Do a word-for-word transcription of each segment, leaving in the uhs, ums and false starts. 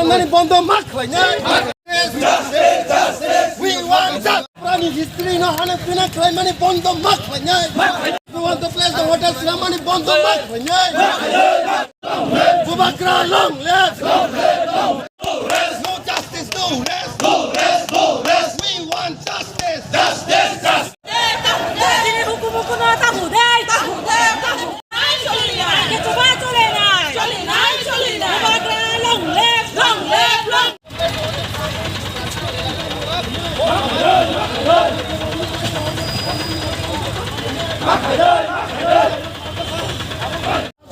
Mani bondo ma khlainai. We want justice. Prani history no hana pina khlai mani bondo ma khlainai. We want the place the hotel sila mani bondo ma khlainai. Bubagra long live. No justice, no rest. No rest, no rest. We want justice. Justice, justice. Chini hukum hukum no tahu deh. Tahu deh, tahu. Choli nai. Kechuba choli nai. Choli nai, choli nai. Bubagra long live. Long live, long.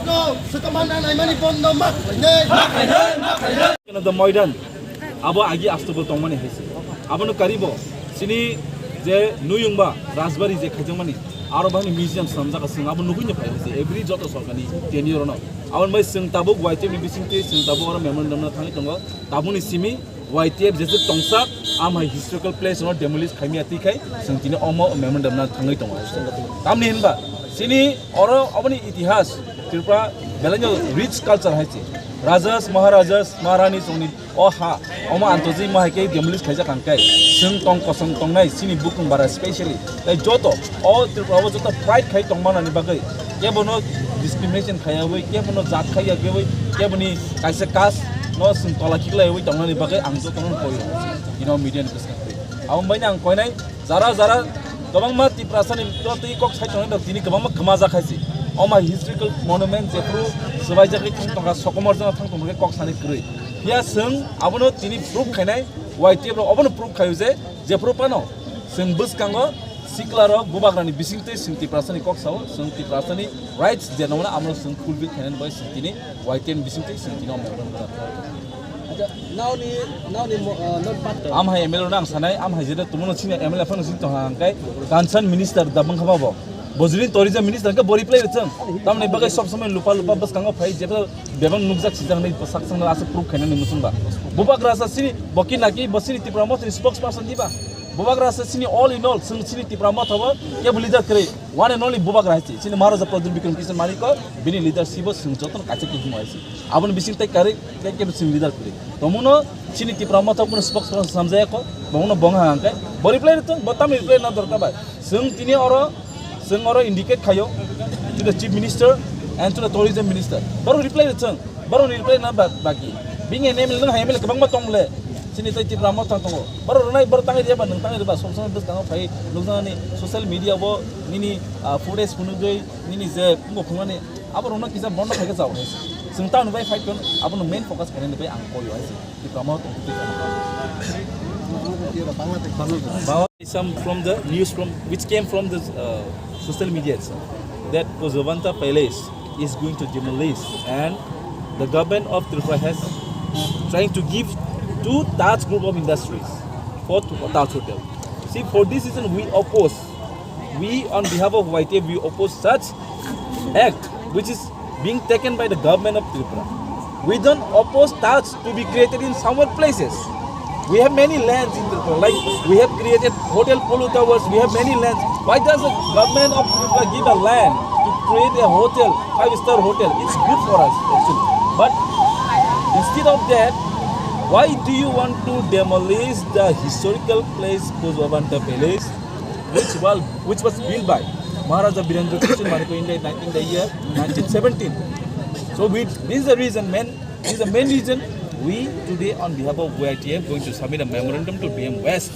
No, sukamana naimani bondo ma khlainai. Kena the Moidan, abo agi Astobul tongmani haise. Abono karibo, chini je nuyungba, Rajbari je khaijakmani, aro bani museum swnamjak aswng, abo nugui no phai haise, every joto sorkani tenure no. Aboni bai chwng tabuk Y T F ni bisingtwi chwng tabuk oro memorandum no thangwi tongo. Tabukni simi Y T F jesuk tongsa, amhai historical place no demolish khaimya twi khai, chwng tini omo memorandum no thangwi tongo. Tamni hinba, chini oro oboni itihas, Tripura belai no rich culture hai se. Rajas, Maharajas, Maharani chongni o ha, omo antoji mahai khe demolish khaijak hang khe, chwng tong kosong tongnai chini bukung bara specially. Tai joto o Tripura o joto pride khai tongmanani bagwi, kebono discrimination khaiyawi, kebono jat khaiyawi, keboni kaisa caste no chwng tola khiklaiwi tongnani bagwi ang jotono koi rw. Ino media ni bwskango. Abo bai ang koinai jara jara kwbangma Tiprasani twi kok sai tongnai rok tini kwbangma kwmajak hai se. Oma historical monument jephru swbaijagwi thang tongkha, sokomor jano thang tongkha kok sani kwrwi. Phiya chwng abono tini proof khainai, Y T F rok obono proof khaio je jephru phano chwng bwskango sikla rok bubagrani bisingtwi chwng Tiprasani kok sao, chwng Tiprasani rights je nongna amno chwng fulfill khainani bai chwng tini Y T F ni bisingtwi chwng tini omo. Acha, naoni, naoni mo-, ah, not part. Am hai M L A no ang sanai, am hai jeta tumuno sini M L A phano sini tong hang kai, concern minister da bangkha ba bo. Bojri tourism minister ke bo reply rwchang. Tamni bagai sob somoi lupa lupa bwskango phai jeta bebang nukjak sijak nai sak sang asa proof khaina ni musung ba. Bubagra sa sini boki naki bo sini Tipra Motha ni spokesperson di ba. Bubagra sa sini all in all sini Tipra Motha bo ke bo leader kre. One and only Bubagra hai se. Sini Maharaja Pradyut Bikram Kishore Manik ko bini leadership bo sini jotono kaisa kuchung hai se. Aboni bising tai kari, tai kebo chwng leader kwrwi. Tongmungno chini Tipra Motha kuno spokesperson samjaya kho, bongno bong ha hangkai. Bo reply rwtong, bo tamni reply na dorkar bai. Chwng tini oro, chwng oro indicate khaio to the Chief Minister and to the Tourism Minister. Borok reply rwchwng, borokni reply na ba-, baki. Bini M L A nwng hai M L A kwbangma tong le. Chini tai Tipra Motha tongo. Borok rwnai, borok tangwi rwya ba, nwng tangwi rwba, sob somoi bwskango phai nukjaknani social media bo nini, ah, footage phunugwi nini je wngbo phunuknani Abo rokno kisa bondo khaikhe chao hai se. Chwng tamni bai fight khaino, abono main focus khainani bai ang koi hai se. Tipra Motha tong twi kha. Some from the news from which came from the, uh, social media itself, that Pojobanta Palace is going to demolish and the government of Tripura has trying to give to Taj Group of Industries for Taj Hotel. See, for this reason we oppose. We, on behalf of Y T F, we oppose such act which is being taken by the government of Tripura. We don't oppose Taj to be created in somewhere places. We have many lands in Tripura, like we have created Hotel Polo Towers, we have many lands. Why does the government of Tripura give a land to create a hotel, five-star hotel? It's good for us, actually. But instead of that, why do you want to demolish the historical place, Pojobanta Palace? which was, which was built by Maharaja Birendra Kishore Manikya in the, in the year nineteen seventeen. So we, this is the reason, main, this is the main reason we today on behalf of Y T F going to submit a memorandum to D M West.